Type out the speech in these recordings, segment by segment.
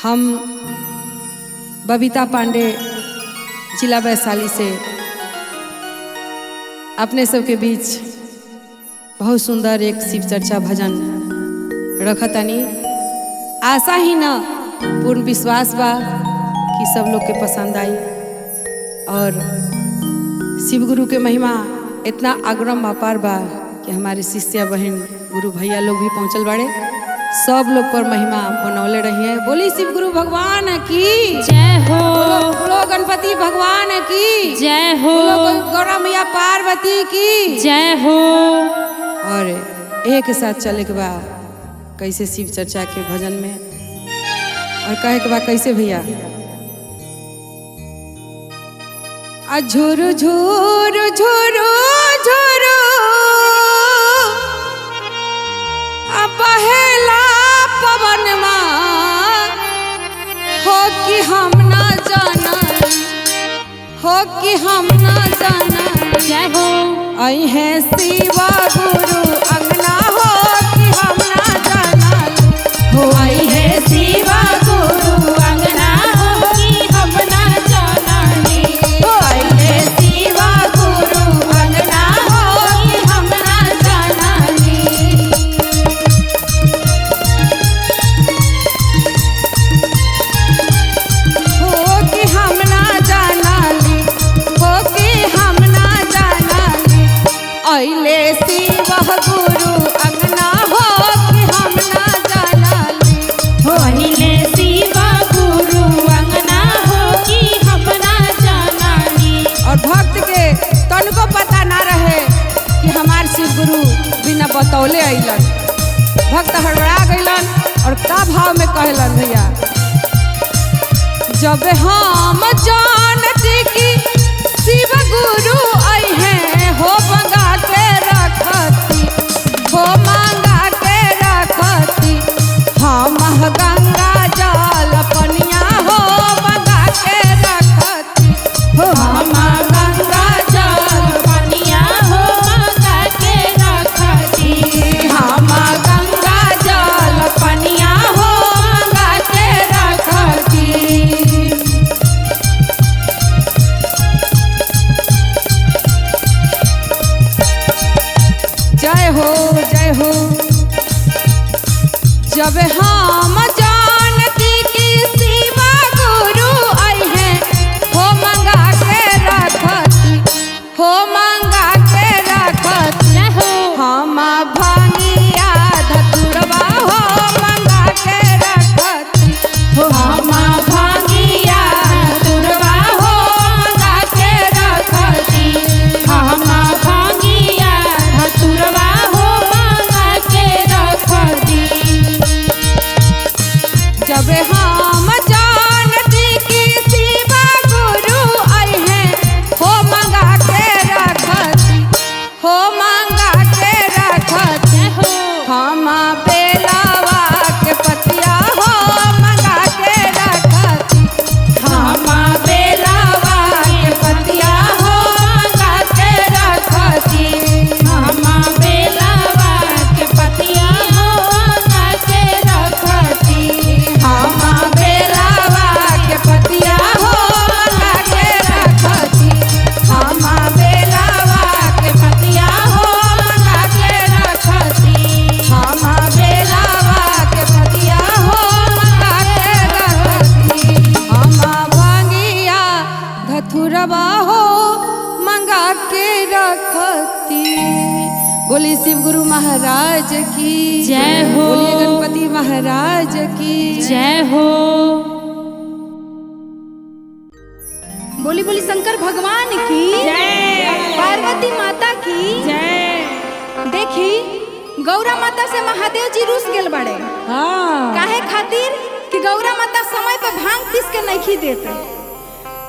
हम बबीता पांडे जिला वैशाली से अपने सबके बीच बहुत सुंदर एक शिव चर्चा भजन रखतानी। आशा ही न पूर्ण विश्वास बा कि सब लोग के पसंद आई और शिव गुरु के महिमा इतना अग्रम अपार बा कि हमारे शिष्य बहन गुरु भैया लोग भी पहुँचल बाड़े। सब लोग पर महिमा बनौले रही है। बोली शिव गुरु भगवान की जय हो, बोलो गणपति भगवान की जय हो, बोलो गौरा मैया पार्वती की जय हो। और एक साथ चले के बा कैसे शिव चर्चा के भजन में और कहे के बा कैसे भैया। झुरु झुरु झुरु झुरु बहेला पवन माँ हो कि हम ना जाना, हो कि हम ना जाना। जय हो। आई है शिवा गुरु अंगना हो कि हम ना जाना, हो आई है शिवा गुरु अंगना हो कि हम ना जाना, हो आई है शिवा गुरु अंगना हो कि हम ना जाना। हो कि हम ना जाना, हो कि हम ना जाना, अइले शिवा गुरु अंगना हो कि हम ना जाना, हो अइले शिवा गुरु अंगना हो कि हम ना जाना। और भक्त के तनको पता ना रहे कि हमार शिव गुरु बिना बतौले अइलन। भक्त हड़बड़ा गइलन और का भाव में कहलन भैया। जब हम जानती कि शिव गुरु आई हैं हो मंगा के रखती, हो मंगा के रखती, हम गंगा जल पनिया हो मंगा के रखती, हो हम गंगा जल पनिया हो मंगा के रखती, हम गंगा जल पनिया हो मंगा के रखती। जय हो जय हो। जब हम जानती कि शिवा गुरु आई हैं हो मंगा के रखती, हो मंगा के रखती, जय हो। हम भांगिया धतुरवा हो मंगा के रखती, हो हम भांगिया धतुरवा हो मंगा के रखती, हम भांगिया धतुरवा हो मंगा के रखती। जब हम जानती कि शिवा गुरु आई हैं हो मंगा के रखती, हो मंगा के रखती, जय हो। हम बेलावा के पतिया हो मंगा के रखती, हम बेलावा के पतिया हो मंगा के रखती, हम बेलावा के पतिया हो मंगा के रखती, हम बेलावा के पतिया हो मंगा के रखती, हम बेलावा के पतिया हो मंगा के रखती, हम बेलावा के पतिया हो मंगा के रखती, हम भांगिया धतुरवा हो मंगा के रखती। बोली शिव गुरु महाराज की जय हो। बोलिए गणपति महाराज की जय हो। बोली बोली शंकर भगवान की जय, पार्वती माता की जय। देखी गौरा माता से महादेव जी रूस गेल बड़े। हाँ। काहे खातिर कि गौरा माता समय पे भांग पीस के नहीं देते।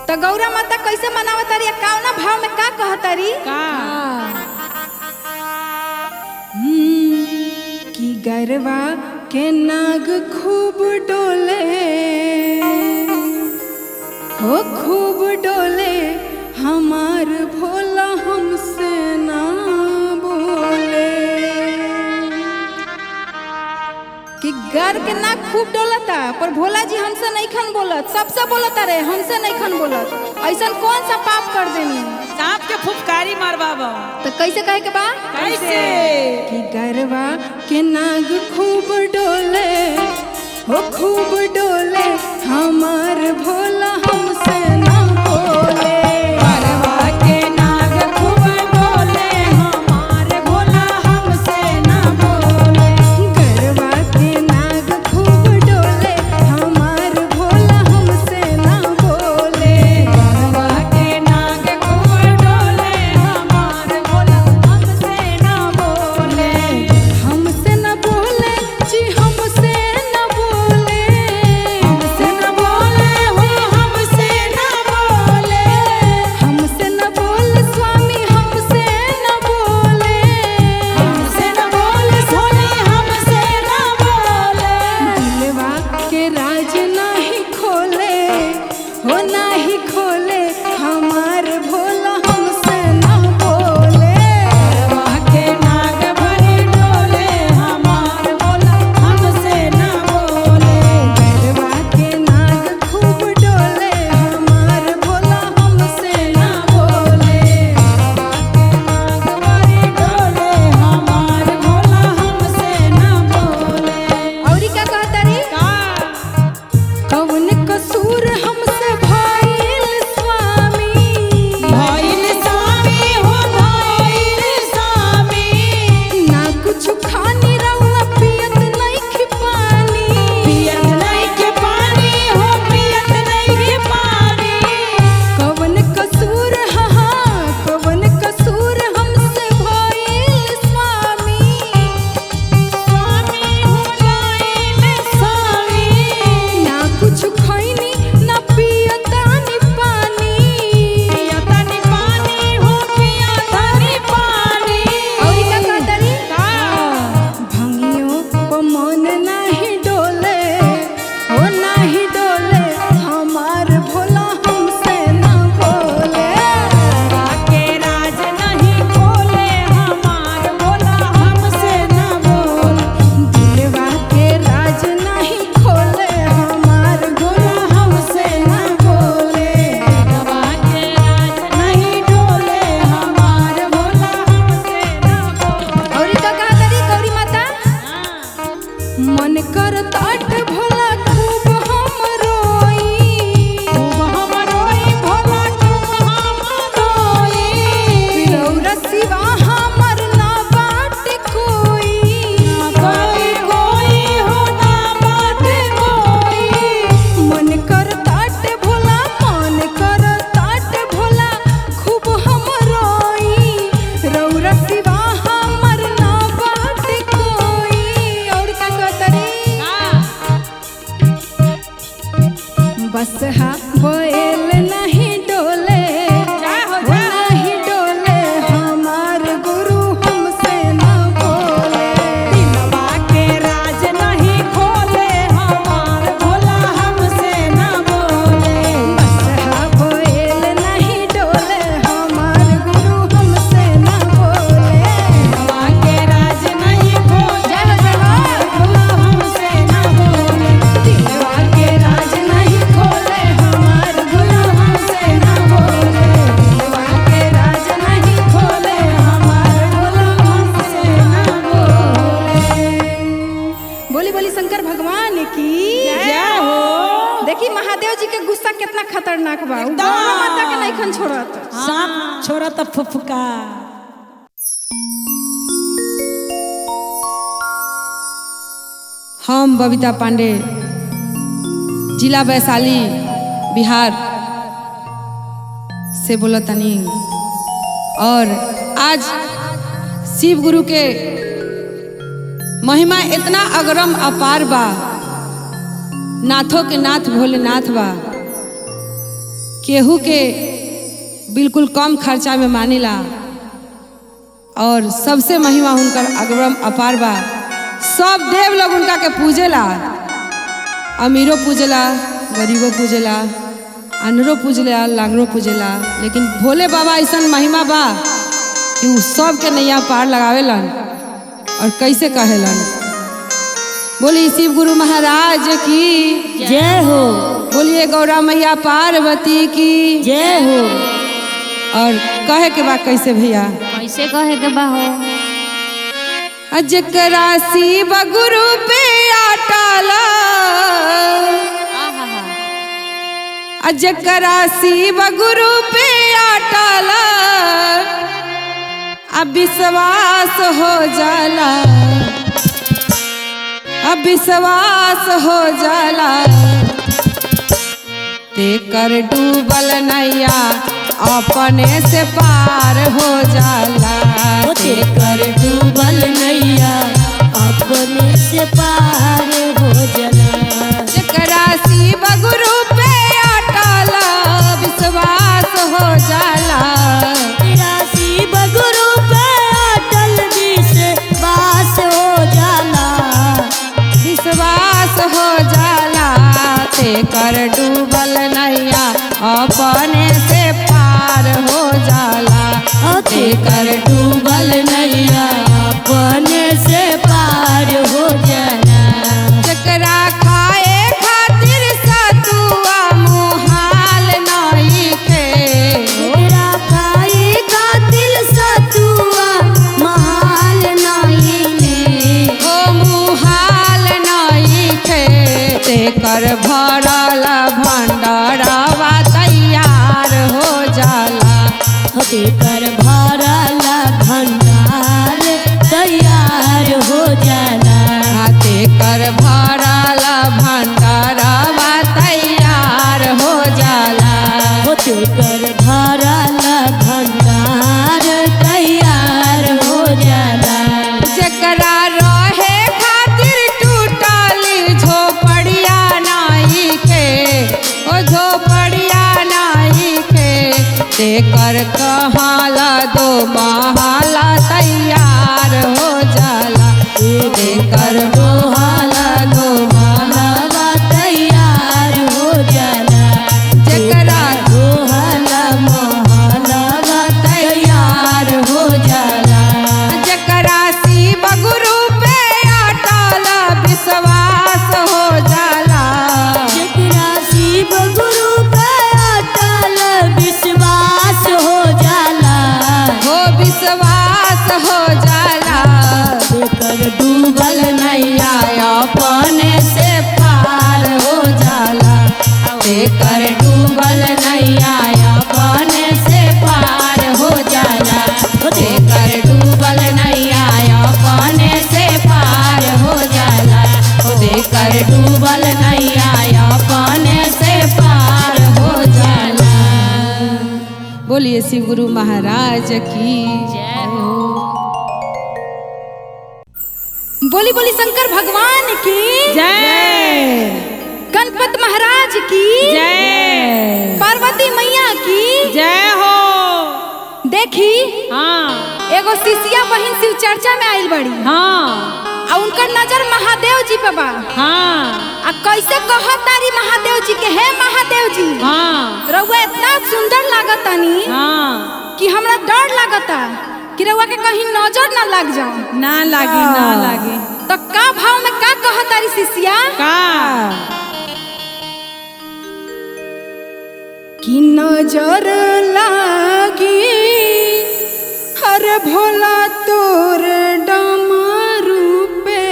तो गौरा माता कैसे मनावतारी, कावना भाव में का कहतारी कि गरवा के नाग खूब डोले, हो खूब डोले, हमार भोला हमसे ना बोले। कि गर के नाक खूब डोलता पर भोला जी हमसे नहीं खन बोलत, सबसे बोलता रे हमसे नहीं खन बोलत, ऐसा कौन सा पाप कर देनी। सांप के फुफकारी मारबाबा। तो कैसे कहे के बा? कैसे? कि गरवा के नाग खूब डोले, हो खूब डोले, हमार भोला हमसे ना बोले। गरवा के नाग खूब डोले, हमार भोला हमसे ना बोले। गरवा के नाग खूब डोले, हमार भोला हमसे ना बोले। गरवा के नाग खूब डोले, हमार भोला हमसे ना बोले। हमसे ना बोले जी, हमसे ना बोले, हमसे ना बोले, हो हमसे ना बोले। हमसे ना बोले स्वामी, हमसे ना बोले, हमसे ना बोले स्वामी, हमसे ना बोले। दिलवा के राज नाही खोले, हो नाही खोले, हमार भोला हमसे ना बोले। गरवा के नाग भरे डोले, हमार भोला हमसे ना बोले। गरवा के नाग खूब डोले, हमार भोला हमसे ना बोले। नाग भरे डोले, हमार भोला हमसे ना बोले। औरी का कहता री? का? कौन कसूर हमसे भइल स्वामी, भइल स्वामी, हो भइल स्वामी। ना कुछ खानी रउआ पियत नइखी पानी, पियत नइखे पानी, हो पियत नइखे पानी। कौन कसूर, हाँ कौन कसूर हमसे भइल स्वामी, स्वामी हो भइल स्वामी। ना कुछ खैनी ना पियतानी पानी, पियतानी पानी, हो पियतानी पानी। औरी का कहता री? का? भंगियों को मन नाही डोले, हो नाही डोले, हमार भोला हमसे ना बोले। गरवा के राज नहीं खोले, हमार भोला हमसे ना बोले। दिलवा के राज नहीं खोले, हमार भोला हमसे ना बोले। गरवा के राज नहीं डोले, हमार भोला हमसे ना बोले। औरी का कहता री गौरी माता? मन कर ताट भोला खूब हम रोई, खूब हम रोई भोला, खूब हम रोई। रउरा सिवा हमर ना बाट कोई, ना कोई कोई हो ना बात कोई। मन कर ताट भोला, मन कर ताट भोला खूब हम रोई, रउरा सिवा हमर ना बाट कोई। और का कहता री? बस हा बोल नहीं डोले, जा हो हो जा। नहीं डोले, हमार गुरु हमसे ना बोले। दिलवा के राज नहीं खोले, हमार भोला हमसे ना बोले। बस हा बोल नहीं डोले, हमार गुरु हमसे ना बोले। दिलवा के राज नहीं खोले, जय हो, जय हो। भोला हमसे ना बोले। दिलवा के राज नहीं खोले, हमार गुरु हमसे ना बोले। दिलवा के राज नहीं खोले, हमार भोला हमसे ना बोले। बोली बोली शंकर भगवान की जय हो। देखी महादेव जी के गुस्सा कितना खतरनाक बा, उ एकदम। गौरा माता के नइखन छोड़त। सांप छोड़ा त फुफका। हम बबीता पांडे, जिला वैशाली, बिहार से बोलतनी। और आज शिव गुरु के महिमा इतना अगरम अपार बा, नाथों के नाथ भोलेनाथ बा, केहू के बिल्कुल कम खर्चा में मानिला और सबसे महिमा हुनकर अगरम अपार बा। सब देव लोग उनका के पूजेला, अमीरो पूजेला, गरीबो पूजेला, अनरो पूजेला, लांगरो पूजेला, लेकिन भोले बाबा ऐसा महिमा बा कि उ सब के नैया पार लगावेलन। और कैसे कहेलन, बोली शिव गुरु महाराज की जय हो। बोलिए गौरा मैया पार्वती की जय हो। और कहे के बा कैसे भैया, कैसे कहे के बा हो? जकरा शिव गुरु पे आटाला, जकरा शिव गुरु पे आटाला, अब विश्वास हो जाला, अब विश्वास हो जाला, तेकर डूबल नैया अपने से पार हो जाला, तेकर डूबल नैया अपने से पार हो जाला। जकरा शिव गुरु पे अटल विश्वास हो जाला, तेरा शिव गुरु पे अटल विश्वास हो जाला, विश्वास हो जाला, तेकर डूबल नैया अपने से पार हो जाला, तेकर डूबल नैया अपने से पार हो जाला। जकरा खाए खातिर सतुआ मुहाल नइखे, तेरा खाए खातिर सतुआ महाल नइखे, ओ मुहाल नइखे, तेकर भरल भंडारवा तैयार हो जाला, तेकर भरल भंडार तैयार हो जाला, तेकर भरल भंडारवा तैयार हो जाला, तेकर भरल भंडार तैयार हो जाला। जकरा रहे खातिर टूटल झोपड़िया नइखे, ओ झोपड़िया नइखे, तेकर कहाला दो महाला तैयार हो जाला, तेकर मोहाला दो महाला तैयार हो जाला, जकरा मोहला मोहला तैयार हो जाला। जकरा शिव गुरु पे अटल विश्वास हो जाला, जकरा शिव गुरु पे अटल विश्वास हो जाला, हो विश्वास हो जाला, तेकर डूबल नैया अपने से पार हो जाला, तेकर डूबल नैया अपने से पार हो जाला, तेकर डूबल नैया अपने से पार हो जाला, तेकर डूबल नैया अपने से पार हो जाला। बोलिए शिव गुरु महाराज की जय हो। बोली बोली शंकर भगवान की जय। गणपत महाराज की जय। पार्वती मैया की जय हो। देखी हाँ एगो शिष्या बहिन शिव चर्चा में आइल बड़ी हाँ आ उनकर नजर महादेव जी पे बा। हाँ आ कैसे कहत तारी महादेव जी के, हे महादेव जी हाँ रउआ इतना सुंदर लागतानी हाँ कि हमरा डर लागता कि रउआ के कहीं नजर ना लग जाओ। ना लागी, ना लागी। तो का भाव में का कहत तारी शिष्या का कि नजर लागी हर भोला तोर डमरू पे,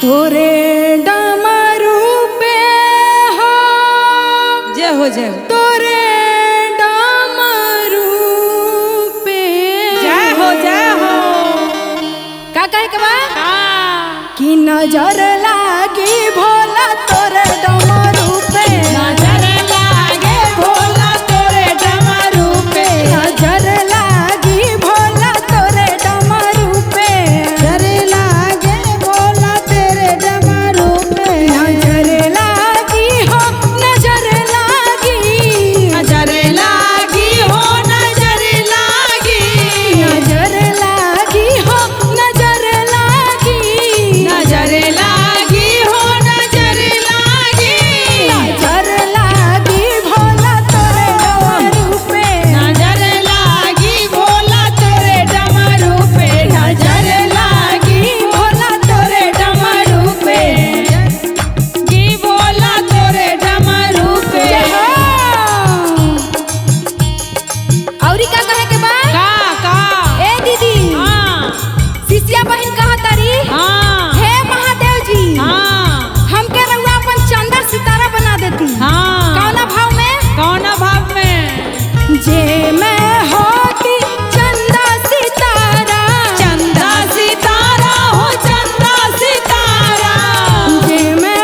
तोरे डमरू पे हो, जय हो, जय हो, तोरे डमरू पे। जय हो, जय हो। का कहे के बा का कि नजर लागी भोला तोरे डमरू पे, नजर लागे भोला तोरे डमरू पे, नजर लागी भोला तोरे डमरू पे, नजर लागे भोला तेरे डमरू पे, नजर लागी हो, नजर लागी, नजर लागी हो, नजर लागी, नजर लागी हो, नजर लागी, नजर लागी हो, नजर लागी, नजर तारी? हाँ। हे महादेव जी, हाँ। हमके रउआ अपन चंदा सितारा बना देती। हाँ। कौना भाव में? कौना भाव में? जे मैं होती चंदा सितारा, चंदा सितारा हो चंदा सितारा, जे मैं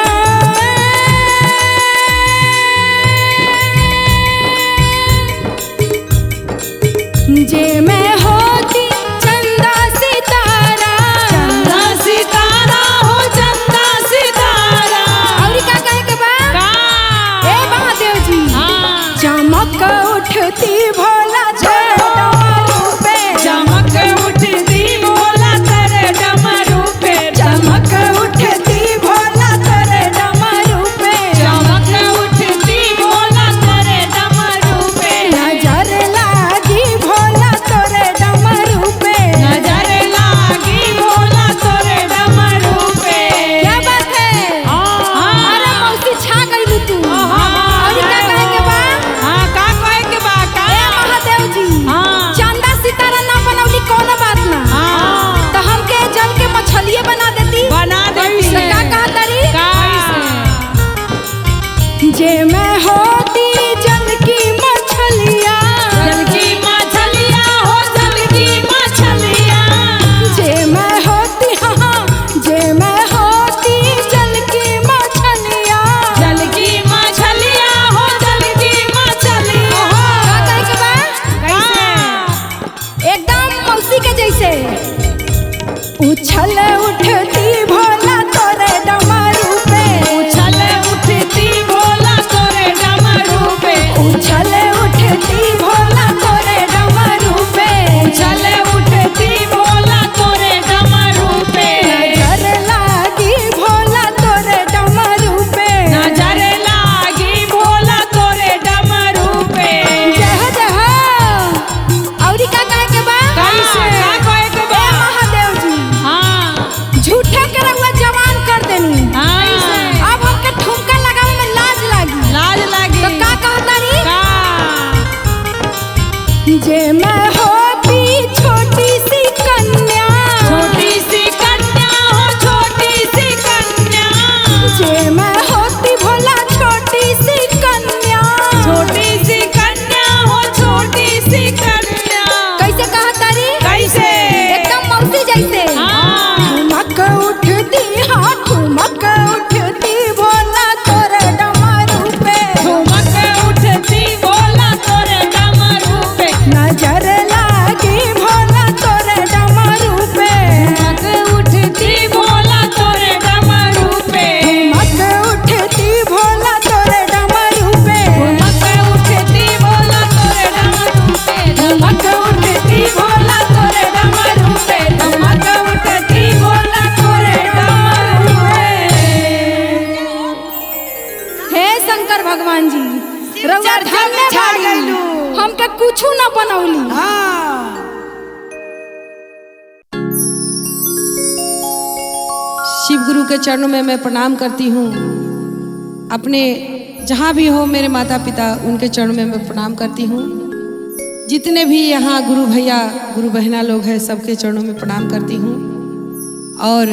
जे मैं होती चंदा सितारा, चंदा सितारा हो चंदा सितारा। और का कहे के बा? का? ए महादेव जी, हाँ। चमक उठती भोला तेरे डमरू पे, चमक उठती भोला तेरे डमरू पे, चमक उठती भोला तेरे डमरू पे, चमक उठती भोला तेरे डमरू पे, नजर लागी भोला तोरे डमरू पे, नजर लागी भोला तोरे डमरू पे। क्या बात है? अरे मौसी छा गइलू तू। और का कहे के बा? हाँ, का कहे के बा? का? ए महादेव जी, हाँ। चंदा सितारा ना बनौली कोनो बात ना, हाँ। तो हमके जल के मछलिए बना देती, बना देती। तो का कहा तारी? का? जे मैं होती जल की मछलिया, जल की मछलिया हो जल की मछलिया, जे मैं होती, हाँ, जे मैं होती जल की मछलिया, जल की मछलिया हो जल की मछलिया। का कहे के बा? कैसे? एकदम मौसी के जैसे उछल उठती भोला तोरे डमरू पे, उछल उठती भोला तोरे डमरू पे, उछल उठती भोला तोरे डमरू पे, उछल उठती भोला तोरे डमरू पे, नजर लागी भोला तोरे डमरू पे, नजर लागी भोला तोरे डमरू पे। जय हो जय हो। औरी का कहे के बा? कैसे? का कहे के बा? ए महादेव जी, हाँ। झूठे के रउआ जवान कर देनी। हाँ। अब हमके ठुमका लगावे में लाज लागी। लाज लागी। तो का कहतारी? का? जे मैं होती छोटी सी कन्या, छोटी सी कन्या हो छोटी सी कन्या, जे मैं होती भोला छोटी सी कन्या, छोटी सी कन्या हो छोटी सी कन्या। कैसे कहतारी? कैसे? एकदम मौसी जैसे। हाँ। ठुमक उठती, हाँ ठुमक उठती भोला तोरे डमरू पे, ठुमक उठती भोला तोरे डमरू पे, नजर लागी भोला तोरे डमरू पे, ठुमक उठती भोला तोरे डमरू पे, ठुमक उठती भोला तोरे डमरू पे, ठुमक उठती भोला तोरे डमरू पे, ठुमक उठती भोला तोरे डमरू पे, ठुमक उठती भोला तोरे डमरू पे। हे शंकर भगवान जी, रउआ धन्य बाड़ी, हमके कुछू ना बनौली। शिव गुरु के चरणों में मैं प्रणाम करती हूँ। अपने जहाँ भी हो मेरे माता पिता, उनके चरणों में मैं प्रणाम करती हूँ। जितने भी यहाँ गुरु भैया गुरु बहना लोग हैं, सबके चरणों में प्रणाम करती हूँ। और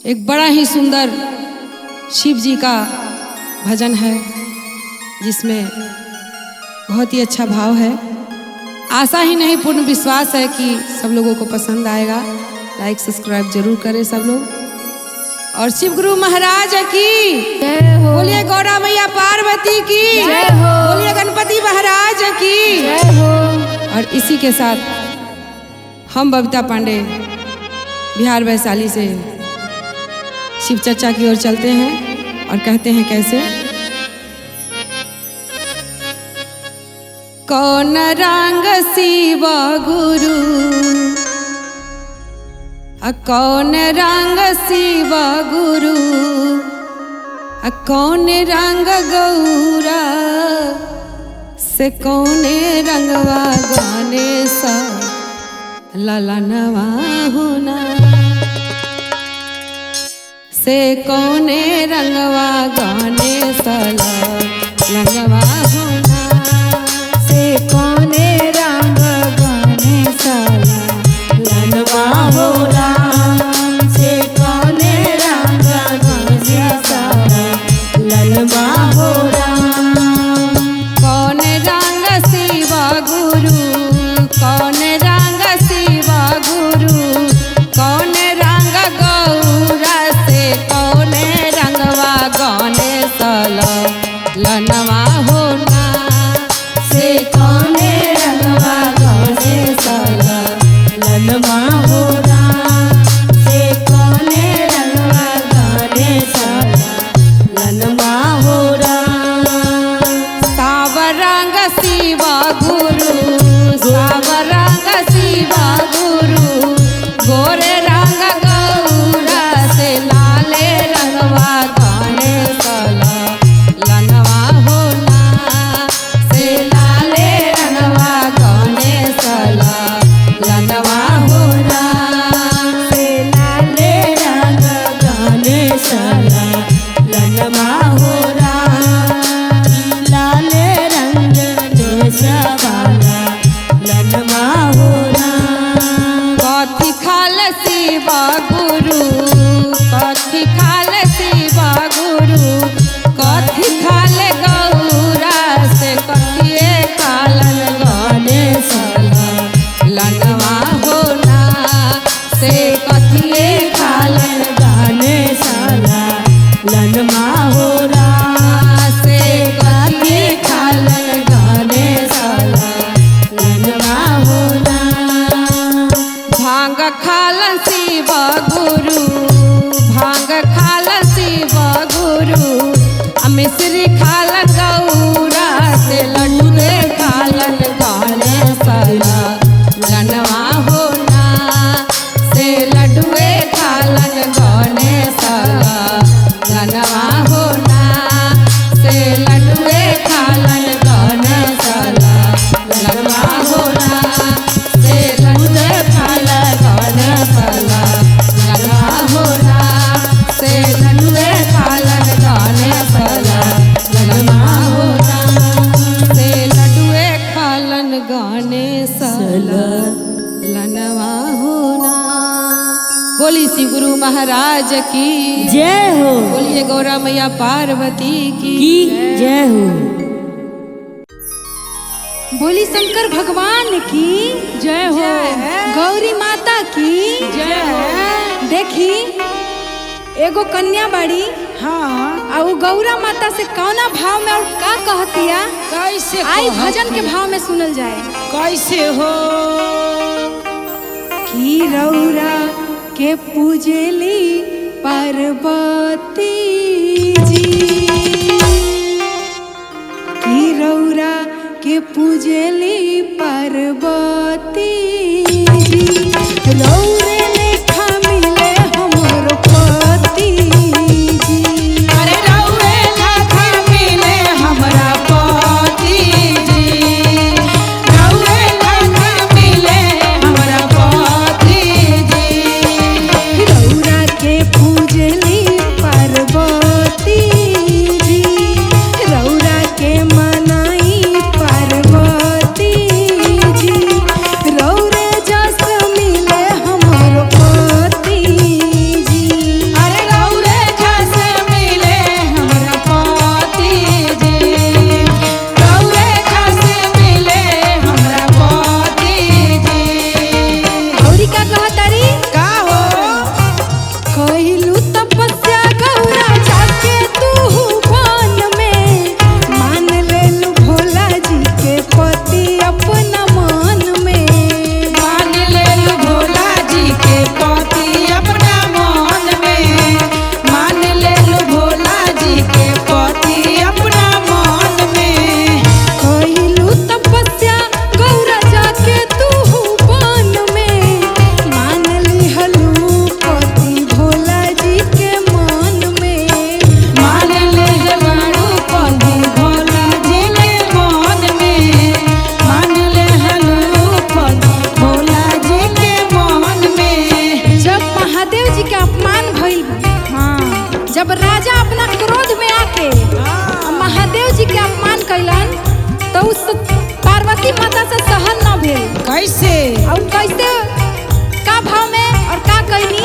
एक बड़ा ही सुंदर शिव जी का भजन है जिसमें बहुत ही अच्छा भाव है। आशा ही नहीं, पूर्ण विश्वास है कि सब लोगों को पसंद आएगा। लाइक सब्सक्राइब जरूर करें सब लोग। और शिव गुरु महाराज की जय हो। बोलिए गौरा मैया पार्वती की जय हो। बोलिए गणपति महाराज की जय हो। और इसी के साथ हम बबीता पांडे बिहार वैशाली से शिव चर्चा की ओर चलते हैं और कहते हैं कैसे। कौन रंग शिव गुरु, कौन रंग शिव गुरु, कौन रंग गौरा से कौन रंगवा गाने सा ललनवा होना, से कौन रंगवा गाने सा ललनवा होना, से कौन रंग गाने सा ललनवा होना। मिश्री खालन गौरा से लड्डू खालन गणेश लनवा हो ना से लड्डुए खालन गणेश लनवा हो ना से लड्डुए खालन गणेश लनवा हो ना से लड्डुए खालन गणेश लनवा हो ना से लड्डुए खालन गणेश लनवा हो ना से लड्डुए खालन गणेश लनवा हो ना। बोली श्री गुरु महाराज की जय हो। बोलिए गौरा मैया पार्वती की की जय हो। बोली शंकर भगवान की जय हो। गौरी माता की जय हो। देखी एगो कन्या बाड़ी हाँ आ उ गौरा माता से कौना भाव में और का कहतिया, कैसे आई कहत? भजन के भाव में सुनल जाए। कैसे हो? की रौरा के पूजली पार्वती जी, की रौरा के पूजली पार्वती जी, रौरे लेखा मिले हमरो पति जी। अरे रउए लाखा मिले हमरा पति जी, रउए लाखा मिले हमरा पति जी। रौरा के पूजली पार्वती जी, रौरा के मनाई पार्वती जी, रौरे जस मिले हमरो पति जी। अरे रउरे जस मिले हमरा पति जी, रउरे जस मिले हमरा पति जी। गौरी का कहतारी का हो? कहिलू तपस्या गौरा जाके तू वन में, मान लेलू भोला जी के पति अपना मन में। मान लेलु भोला जी के पति अपना मन में, मान लेलु भोला जी के पति अपना मन में। कहिलू तपस्या गौरा जाके तू वन में, मान लिहलू पति भोला जी के मन में। मान लेलु पति भोला जी के मन में, मान लेलु पति भोला जी के मन में। जब महादेव जी के अपमान भइल, हाँ जब राजा अपना क्रोध में आके महादेव जी के अपमान कैलन, तो उस पार्वती माता से सहन न भेल। कैसे? और कैसे का भाव में और का कैनी?